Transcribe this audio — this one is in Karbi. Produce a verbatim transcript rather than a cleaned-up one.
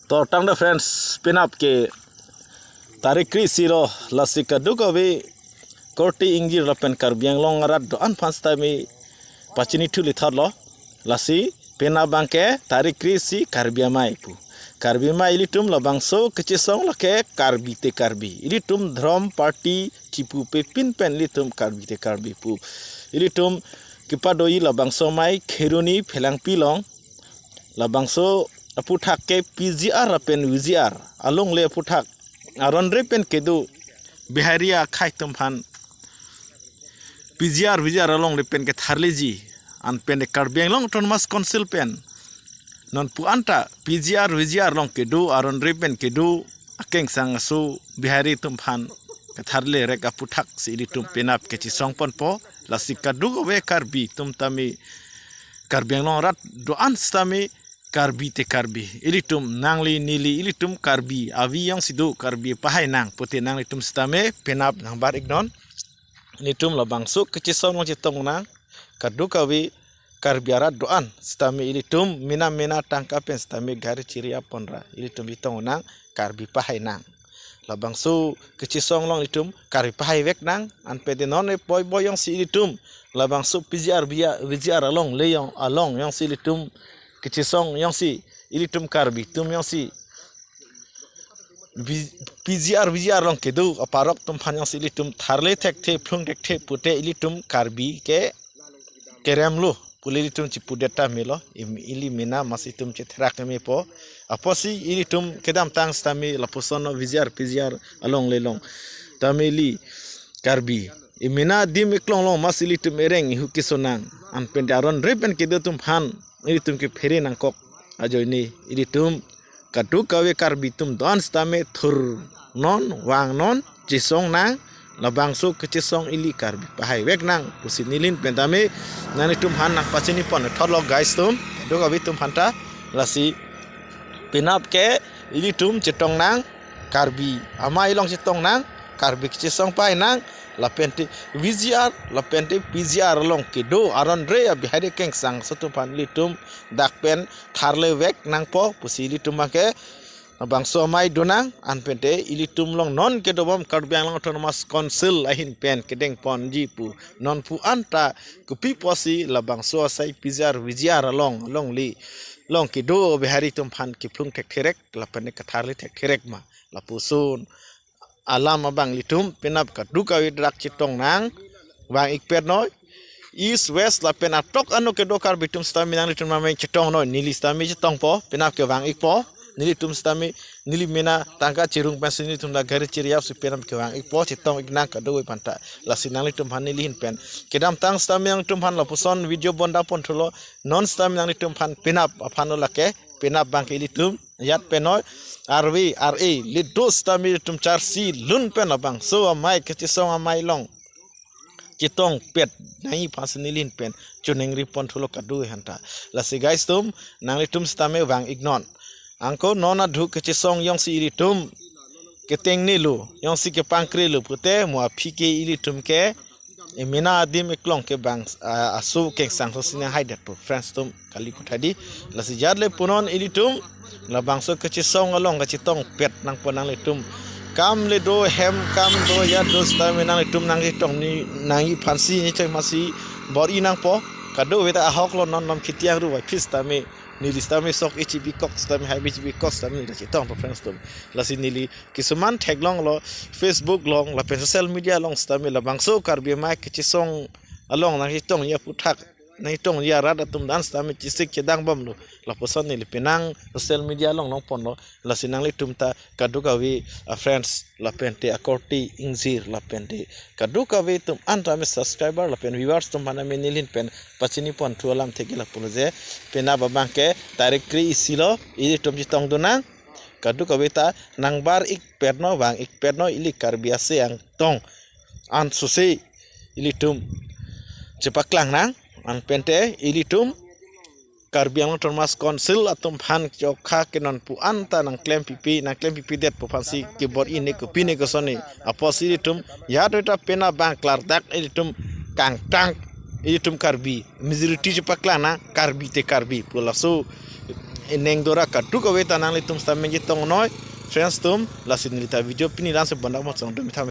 To tangte friends, penap ke tarik kre-isi lo, lasi kadokave korte ingjir lapen Karbi Anglong arat do-an aphan sitame pachini thu lithot lo. Lasi penap abang ke tarik kre-isi Karbi Amei pu. Karbi Amei ilitum labangso kachesong lake Karbi te Karbi. Ilitum dhrom party chipupe pin pen ilitum Karbi te Karbi pu. Ilitum kepadoji labangso amei Kheroni Phelangpi along. Labangso aphuthak ke P G R lapen V G R alongle aphuthak aron re pen kedo Bihari akhei atum aphan P G R V G R alongle pen ketharleji, anpen de Karbi Anglong Autonomous Council pen nonpu anta P G R V G R along kedo aron re pen kedo akengsang aso Bihari atum aphan ketharle rek aphuthak si ilitum penap kachesong ponpo. Lasi kadokave Karbi atum tame, Karbi Anglong arat do-an sitame Karbi te Karbi. Ilitum nangli neli ilitum Karbi avi jongsi do, Karbi pahai nang pute nanglitum sitame penap nangbar-iknon. Ilitum labangso kachesong along chetong nang. Kadokave Karbi arat do-an sitame ilitum mena mena tangka pen sitame gari chiri-ap ponra ilitum chetong nang, Karbi pahai nang. Labangso kachesong along ilitum Karbi pahai vek nang, anpen de non e poi poi jongsi ilitum labangso P G R V G R alongle jong along jongsi ilitum kachesong jongsi ilitum Karbi atum jongsi V-, P G R V G R along kedo aparok atum aphan jongsi ilitum tharle thekthe, phlung thekthe pute ilitum Karbi ke keremlo pu ilitum chipudet tame lo, im-, ili mena mas itum chetherak mepo. Apotsi ilitum kedamtang sitame lapuson V G R P G R alongle along tame ili Karbi emena adim eklong along mas ilitum ereng ihu keso nang, anpen de aron re pen kedo atum aphan ilitum kephere nangkok ajoine ilitum kadokave Karbi atum do-an sitame thurnon, vangnon, chesong nang. Labangso kachesong ili Karbi pahai vek nang pusi neli ahin pen tame nanglitum aphan nangpachini pon thot lo guys atum, kadokave atum aphanta. Lasi penap ke ilitum chetong nang, Karbi Amei along chetong nang, Karbi kachesong pahai nang, lapen te V G R lapen te P G R along kedo aron re a-Bihari akengsang aso atum aphan ilitum dak pen tharle vek nangpo pusi ilitum abang ke labangso amei do nang, anpen te ilitum along non kedobom Karbi Anglong Autonomous Council ahin pen kedeng ponji pu nonpu anta kopi pusi labangso asai P G R V G R along alongle along kedo Bihari atum aphan kephlung thekthe rek lapen ketharle thekthe rek ma, lapuson alam abang ilitum penap kadokave dak chetong nang, vang-ik pet noi. East, West lapen atok ano kedo Karbi atum sitame nanglitum mame chetong noi, neli sitame chetongpo, penap ke vang-ikpo. Nelitum sitame neli mena tangka chirung pensi nelitum dak gari chiri-ap si penap ke vang-ikpo, chetong-ik nang kadokave aphanta. Lasi nanglitum aphan neli ahin pen kedamtang sitame nanglitum aphan lapuson video bonda pon thulo, non sitame nanglitum aphan penap aphan lo lake, penap abang ke ilitum ajat pen noi, arve ar-e le do sitame ilitum charsi lun pen labangso amei kachesong amei along chetong pet nangji aphansi neli ahin pen choningri pon thulo kadokave aphanta. Lasi guys atum, nanglitum sitame vang-iknon. Anke non aduk kachesong jongsi ilitum ketengnelo, jongsi kepangkrelo pute mo aphi ke ilitum ke emena adim eklong ke bang, ah, aso akengsang aso si nanghaidetpo friends atum, kali kotha di. Lasi ajat le punon ilitum labangso kachesong along kachetong pet nangpo nanglitum. Kam le do hem, kam do ajat do sitame nanglitum nangchetong ni nangji aphansi, nangchetong aphansi bor-i nangpo. Kadokave ta ahok lo, non non khiti angru vai phis tame, neli sitame sok ichibi kok sitame, hai bi chibi kok sitame neli chetongpo friends atum. Lasi neli kisuman theklonglo, Facebook along lapen social media along sitame labangso Karbi Amei kachesong along nangchetongji aphuthak, nangchetongji arat atum do-an sitame chesik chedangbomlo. Lapuson neli penang social media along longponlo. Lasi nanglitum ta kadokave a-friends lapen te akorte ingjir lapen te kadokave atum anta me subscriber lapen viewers atum aphan me neli ahin pen pachini pon thu alam thek ke lapulo je, penap abang ke tarik kre-isi lo, ilitum chetong do nang. Kadokave ta nangbar-ik pet noi, vang-ik pet noi, ili Karbi ase angtong an sose ilitum chepaklang nang, anpen te ilitum Karbi Anglong Autonomous Council atum aphan chokha ke nonpu anta nangklem pipi, nangklem pipidetpo aphansi kebor-i ne kopi ne koson ne. Apotsi ilitum ajat do ta penap abang klardak ilitum kangtang, ilitum Karbi majority chepaklang nang, Karbi te Karbi pu laso eneng dora kaduk ave ta nanglitum sita nangchetong noi. Friends atum, lasi neli ta video pini la-ansi bondam mo chong dum tham.